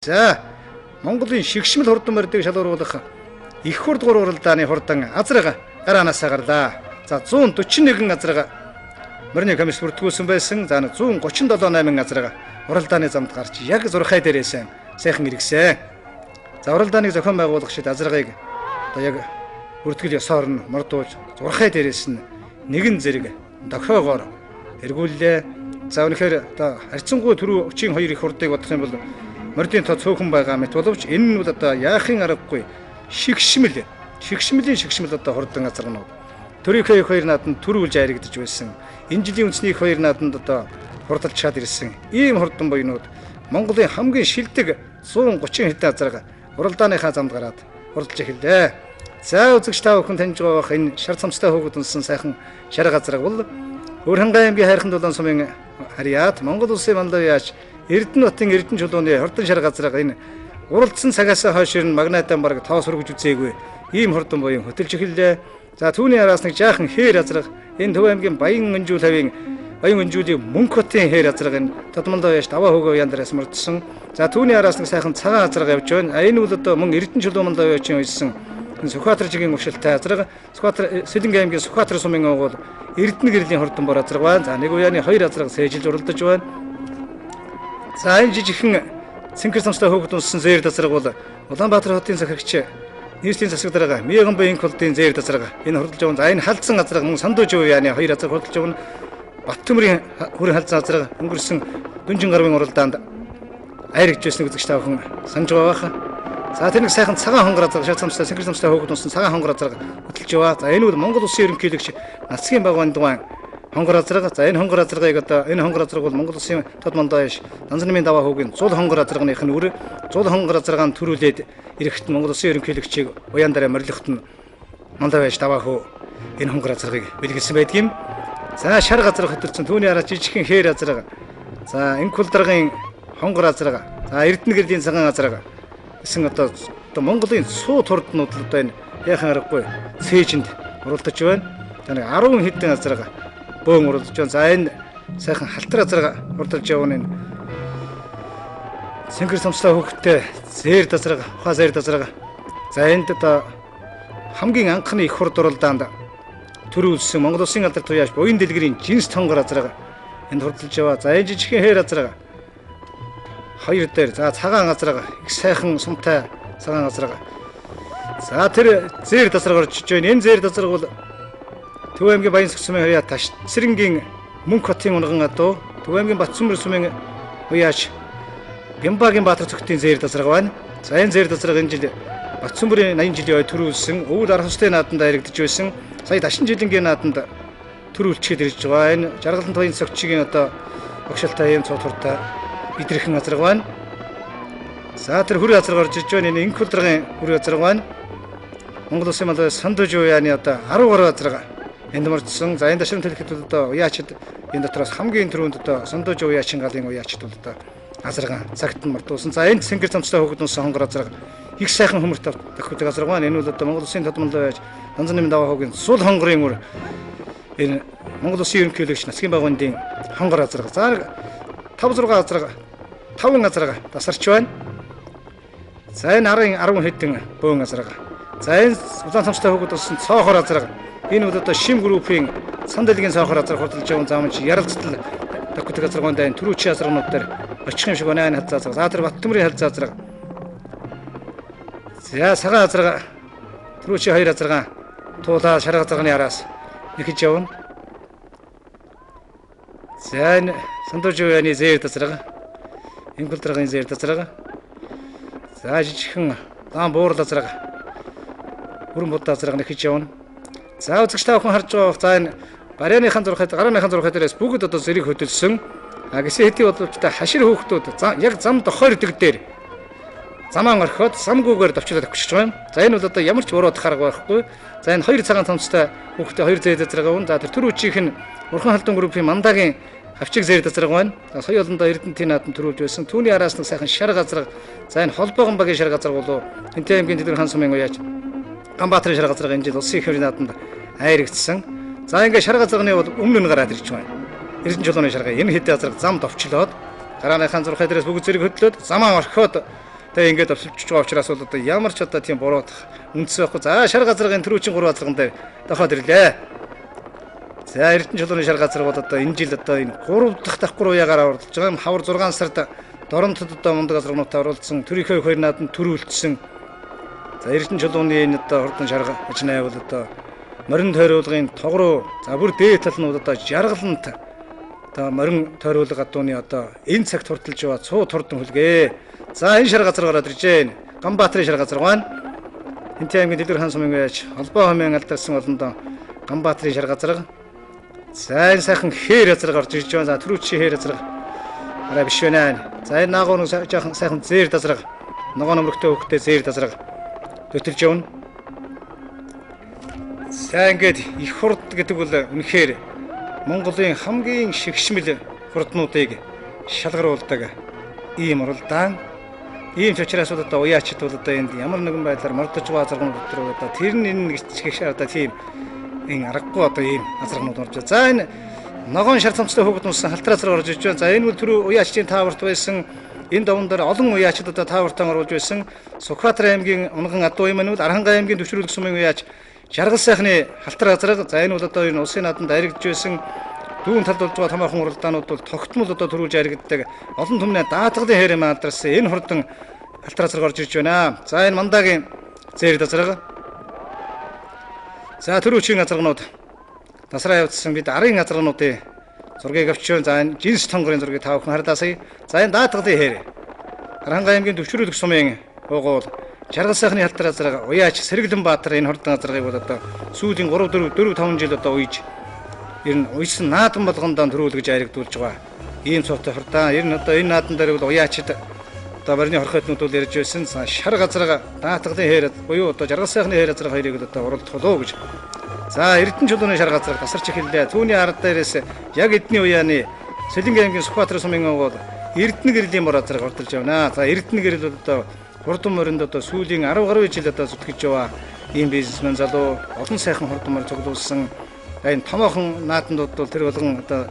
За Монголын шигшмэл хурдан морьдыг шалгаруулах их хурд уралдааны хурдан азраг гараанаасаа гарлаа. За 141 азраг морины комисс бүртгүүлсэн байсан. За 137 8 азраг уралдааны замд гарч яг зурхай дээрээс сайхан иргэсэн. За уралдааныг зохион байгуулагчид азрагийг одоо яг бүртгэл ёсоор нь мордуулж зурхай дээрээс нь нэгэн зэрэг дохиогоор эргүүллээ. За үнэхээр одоо харьцангуй түрүү өчийн хоёр их хурдыг бодох юм бол мордын тоо цөөхөн байгаа мэт боловч энэ нь бол одоо яахын аргагүй шигшмэл шигшмэлийн шигшмэл одоо хурдан азарганууд төрийнхөө их хоёр нааданд төрүүлж айрагдаж байсан. Энэ жилийн үндэсний их хоёр нааданд одоо хурдалж чад ирсэн. Ийм хурдан буйнууд Монголын хамгийн шилдэг 130 хэдэн азарга уралдааныхаа замд гараад хурдалж эхэллээ. За үзэгч та бүхэн таньж байгаа энэ шар цамцтай хөөгд унсан сайхан шар газраг бол Өөрхангай аймгийн хайрхан дулаан сумын харьяат Монгол улсын манлай яаж Эрдэнэ батын Эрдэнэ чулууны хурдан шар газраг энэ уралдсан цагаас хойш ер нь магнатан бараг тоо сүргэж үзээгүй ийм хурдан буян хөтөлж эхэллээ. За түүний араас нэг жаахан хээр азраг энэ Төв аймгийн Баян Өнжүүл хавийн Баян Өнжүүлийн Мөнх хотын хээр азраг энэ Тодмондоо яаж даваа хөөгөө яндараас мордсон. За түүний араас нэг сайхан цагаан азраг явж байна. А энэ бол одоо мөн Эрдэнэ чулуу манлай яачийн уйссан Сүхбаатар жигийн уршилтай азраг Сүхбаатар Сэлэнг аймгийн Сүхбаатар сумын онгол Эрдэнэ гэрлийн хурдан бор азраг байна. За нэг уяаны хоёр азраг сээжилж уралдаж байна. За энэ жижигхэн цэнхэр самстай хөөгд унсан зээр дазраг бол Улаанбаатар хотын захирагч нийслэлийн засаг дарга Миганбай инх холдын зээр дазраг энэ хурдалж явна. За энэ халдсан азраг мөн Сандууж уяаны хоёр азраг хурдалж явна. Баттөмрийн хүрэн халдсан азраг өнгөрсөн дүнжин гаруйн уралдаанд айрагч байсныг үзэгч та бүхэн санаж байгаа баха. За тэр нэг сайхан цагаан хонгор азраг шар самстай цэнхэр самстай хөөгд унсан цагаан хонгор азраг хөтөлж яваа. За энэ бол Монгол улсын ерөнхийлөгч Нацгийн багван дугаан хонгор азраг. За энэ хонгор азрагийг одоо энэ хонгор азраг бол Монгол улсын тод мандаа Данзан намын даваа хүүгийн зул хонгор азрагных нь үр зул хонгор азрагаан төрүүлээд ирэхэд Монгол улсын ерөнхийлөгчийг уян дараа морилоход нь мандаа байж даваа хүү энэ хонгор азрагийг бэлгэлсэн байдаг юм. За шар газар хөтөлсөн түүний араа жижигхэн хээр азраг. За инкул даргын хонгор азраг. За Эрдэнэ гэрлийн цагаан азраг гэсэн одоо Монголын суу турднууд л одоо энэ яахан аргагүй цээжинд уралдаж байна. За нэг 10 хэдэн азраг бөөн уралдаж байна. За энэ сайхан халтар азраг уралдаж явна энэ цэнхэр самслаа хөвгттэй зээр дазраг, ухаа зээр дазраг. За энд одоо хамгийн анхны их хурд уралдаанд төрүүлсэн Монгол улсын алдар туяаш буян дэлгэрийн жинс тонгор азраг энд хурдалж яваа. За энэ жижигхэн хээр азраг хоёр дээр за цагаан азраг их сайхан сумтай цагаан азраг. За тэр зээр дазраг орж иж байна. Энэ зээр дазраг бол Төв аймгийн Баян сумын харьяа таш Цэрэнгийн Мөнх хотын унган адуу Төв аймгийн Батсүмэр сумын уяач Гямбагийн Баатар цогтын зээр дазраг байна. За энэ зээр дазраг энэ жил Батсүмэрийн 80 жилийн ой төрүүлсэн өвөл арх устай нааданд айрагдж байсан. Сая дашин жилингийн нааданд төрүүлчихэд ирж байгаа. Энэ жаргалан туяын цогчгийн одоо огшилтай ийм цууд хурдтай идэрхэн азраг байна. За тэр хүрээ азраг орж иж байна. Энэ инкулдрын хүрээ азраг байна. Монгол улсын малын Сандууж уяаны одоо 10 гаруй азраг энд мордсон. За энэ дашин төлөхөд одоо уяачид энэ дотроос хамгийн түрүүнд одоо Сандууж уяачин галын уяачид бол одоо азраган цагт нь мордуулсан. За энд цэнгэр цамцтай хөөгд унсан хонгор азраг их сайхан хөмөрт тохиолдог азраг байна. Энэ бол одоо Монгол улсын тодмолоо байж Данзан намын даваа хоогийн сул хонгорын үр энэ Монгол улсын ерөнхийлөгч Нацгийн багвандын хонгор азраг. За 5 6 азраг 5 азраг тасарч байна. За энэ арын 10 хэдэн бөөн азраг. За энэ улаан цамцтай хөөгд унсан цоохор азраг. Энэ бол одоо шим группийн сандалгийн цоохор азраг хурдалж явсан замч яралцтал тохиолдог азрагын дайн түрүүчийн азрагнууд дээр очих юм шиг байна. Энэ халзаа азраг. За тэр Баттөмрийн халзаа азраг. За цагаан азраг түрүүчийн хоёр азраган туулаа шарга азрагны араас нэхэж явна. За энэ Сандууж уяаны зээр дазраг. Инкул даргын зээр дазраг. За жижигхэн лам буурал азраг. Бүрэн будаа азраг нэхэж явна. За үзэгч та бүхэн харж байгаа за энэ барианыхан зурхай гарааныхан зурхай дээрээс бүгд одоо зэрэг хөдөлсөн. А гисэн хэдий боловч та хашир хөөхтүүд яг зам дохойрдог дээр замаан орхиод самгүйгээр давчлаад өгч байгаа юм. За энэ бол одоо ямар ч буруудах арга байхгүй. За энэ хоёр цагаан цамцтай хүүхдээ хоёр зээр дазраг авна. За тэр төр үчийнх нь Урхан халдун группийн мандагийн хавчиг зээр дазраг байна. За сая олондоо Эрдэнэтийн наадам төрүүлж байсан. Түүний араас нэг сайхан шар газраг. За энэ холбоогон багийн шар газраг болов Тэнтэй аймгийн Тэдгэр хаан сумын уяач Ганбаатарын шар газраг энэ жил улсын их хэрийн наадамд айрагдсан. За ингээ шар газрагны бол өмнө нь гараад ирж байна. Эрдэнэ чулууны шарга энэ хэдэн азраг зам товчлоод гарааныхаа зурхай дээрээс бүгд зэрэг хөдлөөд замаа орхиод Тэгээ ингээд овсолж байгаа учраас бол одоо ямар ч одоо тийм буруутах үндс байхгүй. За шар газаргын түрүүчийн 3 азарган дээр дохоод ирлээ. За Эрдэнэ чулууны шар газар бол одоо энэ жил одоо энэ 3 дахь давхар уяагаар оролцож байгаа юм. Хавар 6 сард Доронтод одоо мундаг азаргануудтай оролцсон. Төрийнхөө хоёр нааданд төрүүлсэн. За Эрдэнэ чулууны энэ одоо хурдан шар ажнаа бол одоо морин тойруулгын тогроо за бүр дээд тал нь одоо жаргалант одоо морин тойруулга адууны одоо энэ цагт хурталж байгаа цуу турдан хүлгээ. За энэ шар газар гараад ирж байна. Ганбаатарын шар газар байна. Хинтээ аймгийн Дэлгэр хаан сумын яаж холбоо хомын алдарсан олондоо Ганбаатарын шар газар. За энэ сайхан хээр газар гарч ирж байна. За түрүүчийн хээр газар арай биш байна. За энэ наагур нэг жоохон сайхан зээр дазраг ногоон өмрөгтэй хөвгтэй зээр дазраг төтөлж явна. За ингээд их хурд гэдэг бол үнэхээр Монголын хамгийн шигшмэл хурднуудыг шалгаруулдаг ийм уралдаан. Ийм ч учраас одоо уяачд бол одоо энд ямар нэгэн байдлаар мордож байгаа азарганууд дотор одоо тэр нь энэ нэг одоо тийм энэ аргагүй одоо ийм азарганууд орж байна. За энэ ногоон шар цамцтай хүүхэд унсан халтар азар орж ирж байна. За энэ бол түрүү уяачдын тааварт байсан энэ даван дээр олон уяачд одоо таавартаа оруулж байсан Сүхбаатар аймгийн унган адуу юм нь бол Архангай аймгийн төвшрүүлэх сумын уяач Жаргал сайхны халтар газар. За энэ бол одоо энэ улсын нааданд аригдж байсан дүүн талд болж байгаа томоохон уралдаанууд бол тогтмол одоо төрүүлж аригддаг олон түмний даатгалын хэр юм алдарсан энэ хурдан халтар газар орж ирж байна. За энэ мандагийн зээр газар. За түрүүчийн газарнууд тасраа явуулсан бид арын газарнуудын зургийг авч байна. За энэ жинс тонгорын зургийг та бүхэн хардаасай. За энэ даатгалын хэр Архангай аймгийн төвшрүүлэх сумын уугуул Жаргал сайхны халтар газар уяач Сэргэлэн Баатар энэ хурдан газарыг бол одоо сүүлийн 3 4 4 5 жил одоо уйж ер нь уйсан наадам болгондоо төрүүлгэж аригдуулж байгаа. Ийм цоотой хурдан. Ер нь одоо энэ наадан дээр бол уяачд одоо морины хорхойтнууд бол ярьж байсан. Шар газарга даатгалын хээр буюу одоо жаргал сайхны хээр газар хоёрыг одоо уралдах болов гэж. За Эрдэнэ чулууны шар газар тасарч эхэллээ. Түүний ард дээрээс яг эдний уяаны Сэлэнгэ аймгийн Сүхбаатар сумын угуул Эрдэнэ гэрлийн мор газарыг ордолж явна. За Эрдэнэ гэрэл бол одоо хурдан моринд одоо сүүлийн 10 гаруй жил одоо зүтгэж яваа ийм бизнесмен залуу олон сайхан хурдан морь цуглуулсан. Энэ томоохон наадандууд бол тэр болгон одоо